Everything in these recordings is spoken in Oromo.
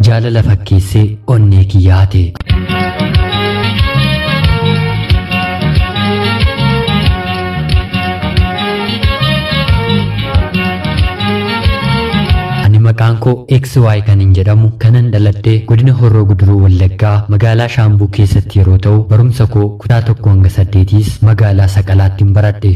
Jaalala fakkeessee onnee kiyya hate. Ani maqaan koo XY kan hin jedhamu kanan dhaladhe godina Horroo Guduruu Wallaggaa magaalaa Shaambuu keessatti yeroo ta'u, barumsa koo kutaa 1 hanga 8s magaalaa Saqalaattin baradhe.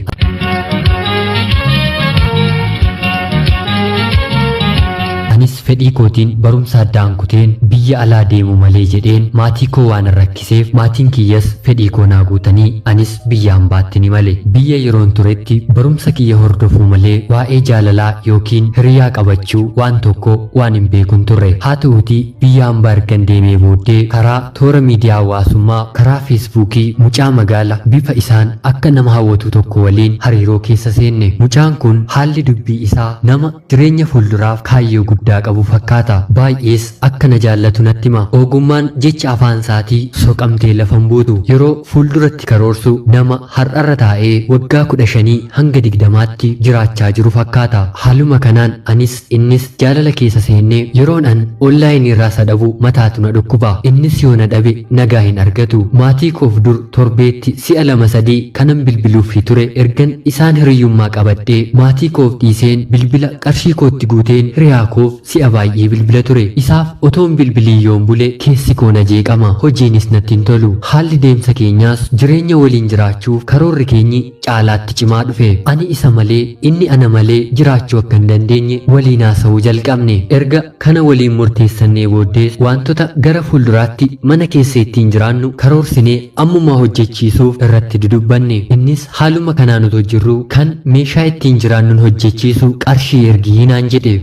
Anis fedhii kootiin barumsa addaan kuteen biyya alaa deemu malee jedheen maatii koo waanan rakkiseef, maatiin kiyyas fedhii koo naa guutanii anis biyya ambaatti ni male. Biyya yeroon turetti barumsa kiyya hordofuu malee waa'ee jaalalaa yookiin hiriyaa qabachuu waan tokko waan hin beekun turre. Haa ta'uutii biyya ambaa ergan deemee booddee karaa toora miidiyaa hawaasummaa karaa feesbuukii mucaa magaala bifa isaan akka nama hawwatu tokko waliin hariiroo keessa seenne. Mucaan kun haalli dubbii isaa nama jireenya fuulduraaf kaayyoo guddaa qabu fakkaata. Baay'ees akka na jaallatu natti hima. Ogummaan jecha afaan isaatii soqamtee lafa hin buutu. Yeroo fuulduratti karoorsu nama har'arra taa'ee waggaa 15 hanga 20tti jiraachaa jiru fakkaata. Haaluma kanaan anis innis jaalala keessa seennee yeroon an online irraa isa dhabu mataatu na dhukkuba. Innis yoo na dhabe nagaa hin argatu. Maatii koof dur torbeetti si'a lama sadii kanan bilbiluufii ture ergan isaan hiriyyummaa qabadhee maatii koof dhiiseen bilbila qarshii kootti guuteen hiriyaa koof si'a baay'ee bilbila ture. Isaaf otoon bilbiliin yoon bule keessi koo na jeeqama. Hojiinis natti hin tolu. Haalli deemsa keenyaas jireenya waliin jiraachuuf karoorri keenyi caalaatti cimaa dhufe. Ani isa malee inni ana malee jiraachuu akka hin dandeenye waliin haasa'uu jalqabne. Erga kana waliin murteessannee booddees waantota gara fuulduraatti mana keessa ittiin jiraannu karoorsinee ammumaa hojjechiisuuf irratti dudubbanne. Innis haaluma kanaan otoo jirruu kan meeshaa ittiin jiraannun hojjechiisu qarshii ergi naan jedhe.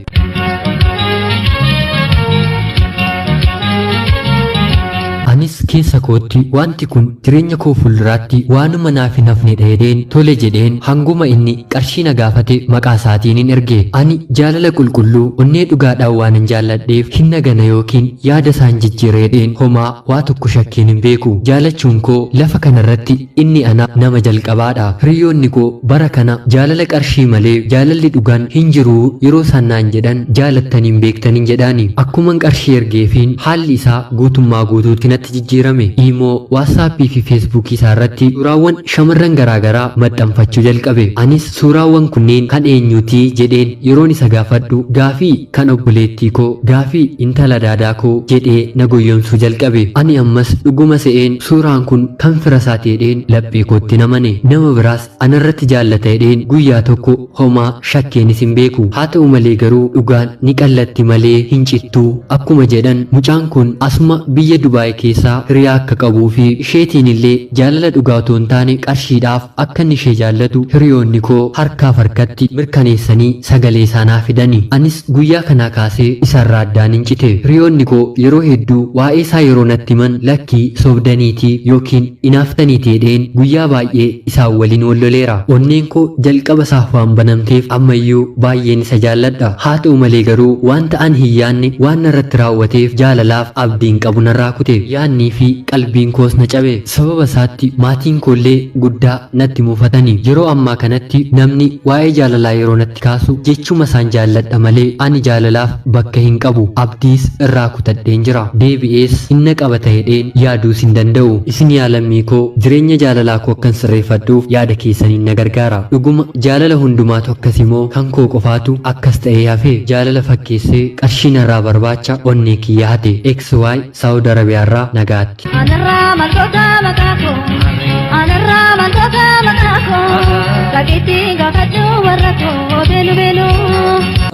Anis keessa kootti wanti kun jireenya koo fuulduraatti waanuma naaf hin hafnedha jedheen tole jedheen hanguma inni qarshii na gaafate maqaa isaatiinin erge. Ani jaalala qulqulluu onnee dhugaadhaan waanan jaalladheef hin nagana yookiin yaada isaan jijjiira jedheen homaa waa tokko shakkeen hin beeku. Jaalachuun koo lafa kanarratti inni anaaf nama jalqabaadha. Hiriyoonni koo bara kana jaalala qarshii malee jaalalli dhugaan hin jiruu yeroo isaan naan jedhan jaalattanii hin beektanin jedhaani. Akkuman qarshii ergeefiin haalli isaa guutummaa guutuutti natti jijjiirame. Iimoo, Waatsaappii fi Feesbuukii isaa irratti suuraawwan shamarran garaa garaa maxxanfachuu jalqabe. Anis suuraawwan kunneen kan eenyuutii jedheen yeroon isa gaafadhu gaafii kan obboleettii koo, gaafii intala daadaa koo jedhee na goyyomsuu jalqabe. Ani ammas dhuguma se'een suuraan kun kan fira isaati jedheen laphee kootti hin amane. Nama biraas anarratti jaallata jedheen guyyaa tokko homaa shakkeenis hin beeku. Haa ta'u malee garuu dhugaan ni qallatti malee hin cittu akkuma jedhan mucaan kun asuma biyya Dubaay keessaa hiriyaa akka qabuu fi isheetiin illee jaalala dhugaa otoo hin taane qarshiidhaaf akka inni ishee jaallatu hiriyoonni koo harkaaf harkatti mirkaneessanii sagalee isaa naa fidani. Anis guyyaa kanaa kaasee isarraa addaanin cite. Hiriyoonni koo yeroo hedduu waa'ee isaa yeroo natti himan lakkii sobdaniiti yookiin inaaftaniiti jedheen guyyaa baay'ee isaan waliin wal loleera. Onneen koo jalqaba isaaf waan banamteef ammayyuu baay'een isa jaalladha. Haa ta'u malee garuu wanta an hin yaanne waan narratti raawwateef jaalalaaf abdiin qabu narraa kute. Yaannii fi qalbiin koos na cabe. Sababa isaatti maatiin koollee guddaa natti mufatani. Yeroo ammaa kanatti namni waa'ee jaalalaa yeroo natti kaasu jechuma isaan jaalladha malee ani jaalalaaf bakka hin qabu. Abdiis irraa kutadheen jira. Deebi'ees in na qabata jedheen yaaduus hin danda'u. Isin yaa lammii koo jireenya jaalalaa koo akkan sirreeffadhuuf yaada keessaniin na gargaara. Dhuguma jaalala hundumaatu akkasi moo kan koo qofaatu akkas ta'ee hafe? Jaalala fakkeessee qarshii narraa barbaacha onnee kiyya hate. XY Saudi Arabia irraa nagaatti. Anarraa maltoota maqaa koo Anarraa maltoota maqaa koo Dhageettii gaafadhu warra koo beelu beelu.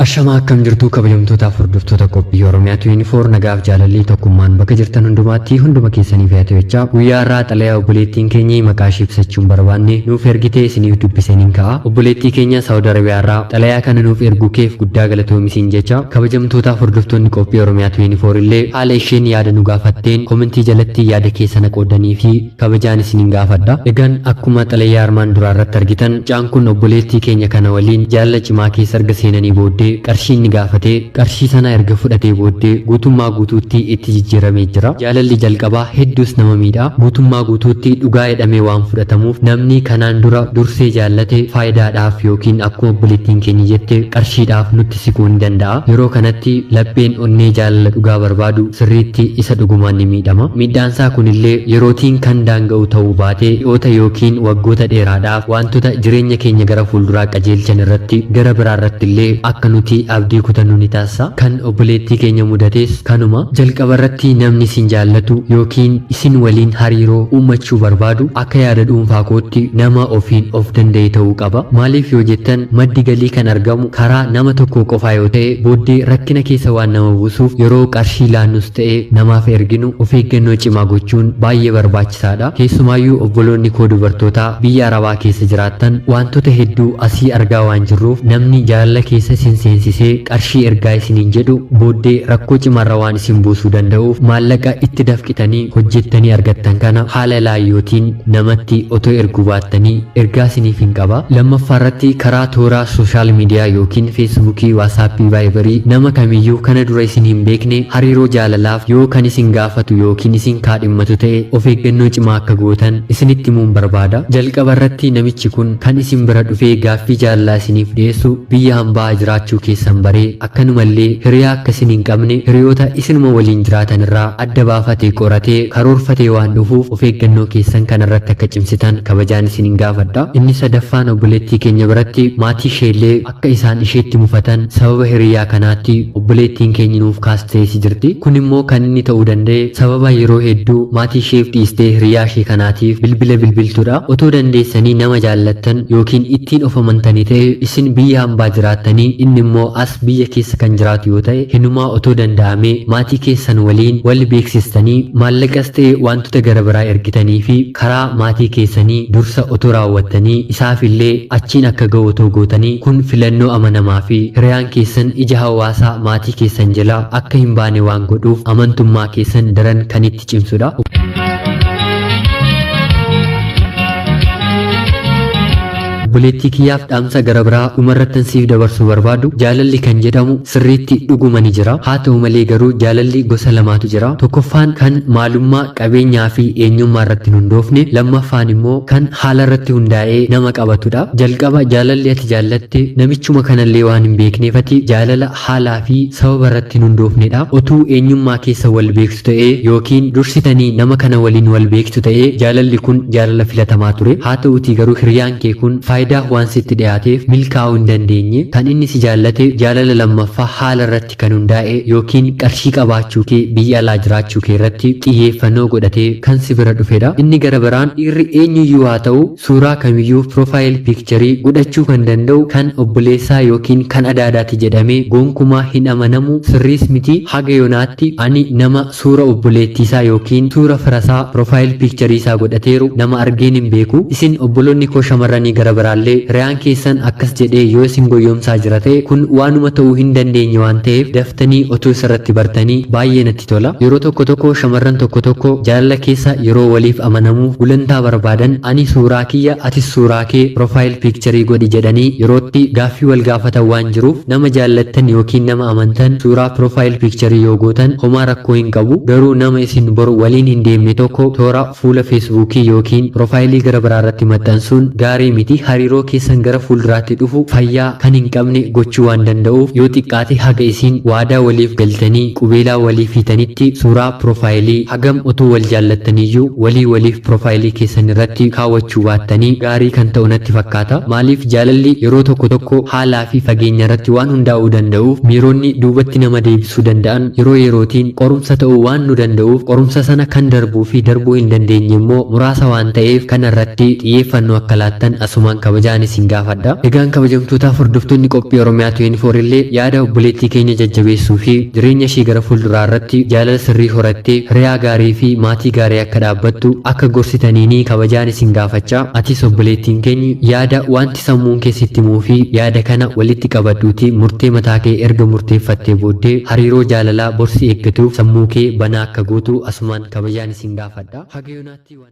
Ashamaa akkam jirtuu kabajamtootaaf hordoftoota qophii Oromiyaa 24 nagaaf jaalalli tokkummaan bakka jirtan hundumaatti hunduma keessaniif haa ta'u jechaa guyyaa har'aa xalayaa obboleettiin keenya maqaa ishee ibsachuu hin barbaanne nuuf ergitee isiniif dubbiseen hin ka'a. Obboleettii keenya Saawud Arabiyaa irraa xalayaa kana nuuf erguu keef guddaa galatoomi siin jecha kabajamtootaaf hordoftoonni qophii Oromiyaa 24 illee haala isheen yaada nu gaafatteen komentii jalatti jalatti yaada keessan qoodanii fi kabajaan isinin gaafadha. Egaan akkuma xalayaa armaan duraa irratti argitan, mucaan kun obboleettii keenya kana waliin jaalala cimaa keessa erga seenanii booddee qarshii inni gaafatee qarshii sana erga fudhatee booddee guutummaa guutuutti itti jijjiiramee jira. Jaalalli jalqabaa hedduus nama miidha. Guutummaa guutuutti dhugaa jedhamee waan fudhatamuuf namni kanaan dura dursee jaallate faayidaadhaaf yookiin akkuma obboleettiin keenya jette qarshiidhaaf nutti siquu ni danda'a. Yeroo kanatti lapheen onnee jaalala dhugaa barbaadu sirriitti isa dhugumaan ni miidhama. Miidhaansaa kunillee yerootiin kan daanga'u ta'uu baatee dhiyoota yookiin waggoota dheeraadhaaf wantoota jireenya keenya gara fuulduraa qajeelchan irratti gara biraa irratti illee akka nuti abdii kutannu ni taasisa. Kan obboleettii keenya mudates kanuma. Jalqaba irratti namni isin jaallatu yookiin isin waliin hariiroo uummachuu barbaadu akka yaada dhuunfaa kootti nama ofiin of danda'e ta'uu qaba. Maaliif yoo jettan, maddi galii kan argamu karaa nama tokko qofaa yoo ta'e booddee rakkina keessa waan nama buusuuf yeroo qarshii laannus ta'e namaaf erginu of eeggannoo cimaa gochuun baay'ee barbaachisaadha. Keessumaayyuu obboloonni koo dubartootaa biyya Arabaa keessa jiraattan wantoota hedduu asii argaa waan jirruuf namni jaalala keessa isin seensisee qarshii ergaa isiniin jedhu booddee rakkoo cimaarra waan isin buusuu danda'uuf maallaqa itti dafqitanii hojjettanii argattan kana haala laayyootiin namatti otoo erguu baattanii ergaa isiniif hin qaba. Lammaffaa irratti karaa toora social media yookiin Feesbuukii, Waasaappii, Vaayibarii nama kamiyyuu kana dura isin hin beekne hariiroo jaalalaaf yoo kan isin gaafatu yookiin isin kaadhimmatu ta'e of eeggannoo cimaa akka gootan isinitti himuun barbaada. Jalqaba irratti namichi kun kan isin bira dhufee gaaffii jaalalaa isiniif dhiyeessu biyya hambaa jiraachuu keessan baree, akkanumallee hiriyaa akka isin hin qabne hiriyoota isinuma waliin jiraatan irraa adda baafatee qoratee karoorfatee waan dhufuuf of eeggannoo keessan kanarratti akka cimsitan kabajaan isinin gaafadha. Inni sadaffaan obboleettii keenya biratti maatii isheellee akka isaan isheetti mufatan sababa hiriyaa kanaatti obboleettiin keenya nuuf kaasteesi jirti. Kun immoo kan inni ta'uu danda'e sababa yeroo hedduu maatii isheef dhiistee hiriyaa ishee kanaatiif bilbila bilbiltudha. Otoo dandeessanii nama jaallattan yookiin ittiin of amantanii ta'e, isin biyya hambaa jiraattanii inni immoo as biyya keessa kan jiraatu yoo ta'e, hinumaa otoo danda'amee maatii keessan waliin wal beeksistanii maallaqas ta'e wantoota gara biraa ergitanii fi karaa maatii keessanii dursa otoo raawwattanii isaaf illee achiin akka ga'u otoo gootanii, kun filannoo amanamaa fi hiriyaan keessan ija hawaasaa maatii keessan jalaa akka hin baane waan godhuuf amantummaa keessan daran kan itti cimsudha. Obboleettii kiyyaaf dhaamsa gara biraa dhumarrattan siif dabarsuu barbaadu, jaalalli kan jedhamu sirriitti dhuguma ni jira. Haa ta'u malee garuu jaalalli gosa lamaatu jira. Tokkoffaan kan maalummaa, qabeenyaa fi eenyummaa irratti hin hundoofne, lammaffaan immoo kan haala irratti hundaa'ee nama qabatudha. Jalqaba jaalalli ati jaallatte namichuma kanallee waan hin beekneef ati jaalala haalaa fi sababa irratti hin hundoofnedha. Otuu eenyummaa keessa wal beektu ta'ee yookiin dursitanii nama kana waliin wal beektu ta'ee jaalalli kun jaalala filatamaa ture. Haa ta'uutii garuu hiriyaan kee kun faayidaa waan sitti dhiyaateef milkaa'uu hin dandeenye. Kan inni si jaallate jaalala lammaffaa haala irratti kan hundaa'e yookiin qarshii qabaachuu kee, biyya alaa jiraachuu kee irratti xiyyeeffannoo godhatee kan si bira dhufedha. Inni gara biraan dhiirri eenyuyyuu haa ta'u suuraa kamiyyuu profile picture godhachuu kan danda'u kan obboleessaa yookiin kan adaadaati jedhamee gonkumaa hin amanamu, sirriis miti. Haga yoonaatti ani nama suura obboleettiisaa yookiin suura firasaa profile picture isaa godhateeru nama argeen hin beeku. Isin obboloonni koo shamarranii gara biraallee hiriyaan keessan akkas jedhee yoo isin goyyomsaa jira ta'e kun waanuma ta'uu hin dandeenye waan ta'eef daftanii otoo isarratti bartanii baay'ee natti tola. Yeroo tokko tokko shamarran tokko tokko jaalala keessa yeroo waliif amanamuuf gulantaa barbaadan ani suuraa kiyya atis suuraa kee profile picture godhi jedhanii yerootti gaaffii wal gaafatan waan jiruuf, nama jaallattan yookiin nama amantan suuraa profile picture yoo gootan homaa rakkoo hin qabu. Garuu nama isin boru waliin hin deemne tokko toora fuula Feesbuukii yookiin profaayilii gara biraa irratti maxxansuun gaarii miti. Hariiroo keessan gara fuulduraatti dhufu fayyaa kan hin qabne gochuu waan danda'uuf yoo xiqqaate haga isin waadaa waliif galtanii qubeelaa waliif hiitanitti suuraa profaayilii hagam otoo wal jaallattaniyyuu walii waliif profaayilii keessan irratti kaawwachuu baattanii gaarii kan ta'u natti fakkaata. Maaliif, jaalalli yeroo tokko tokko haalaa fi fageenya irratti waan hundaa'uu danda'uuf miironni duubatti nama deebisuu danda'an yeroo yerootiin qorumsa ta'uu waan nu danda'uuf, qorumsa sana kan darbuu fi darbuu hin dandeenye immoo muraasa waan ta'eef kana irratti xiyyeeffannoo akka laattan asumaan kabajaan kabajaan isin gaafadha. Egaan kabajamtootaaf hordoftoonni qophii Oromiyaa 24 illee yaada obboleettii keenya jajjabeessuu fi jireenya ishee gara fuulduraa irratti jaalala sirrii horattee hiriyaa gaarii fi maatii gaarii akka dhaabbattu akka gorsitaniinii kabajaan isin gaafachaa, atis obboleettiin keenya yaada wanti sammuun kee sitti himuu fi yaada kana walitti qabadhuutii murtee mataa kee erga murteeffattee booddee hariiroo jaalalaa borsi eeggatuuf sammuu kee banaa akka gootu asumaan kabajaan isin gaafadha. Haga yoonaatti waan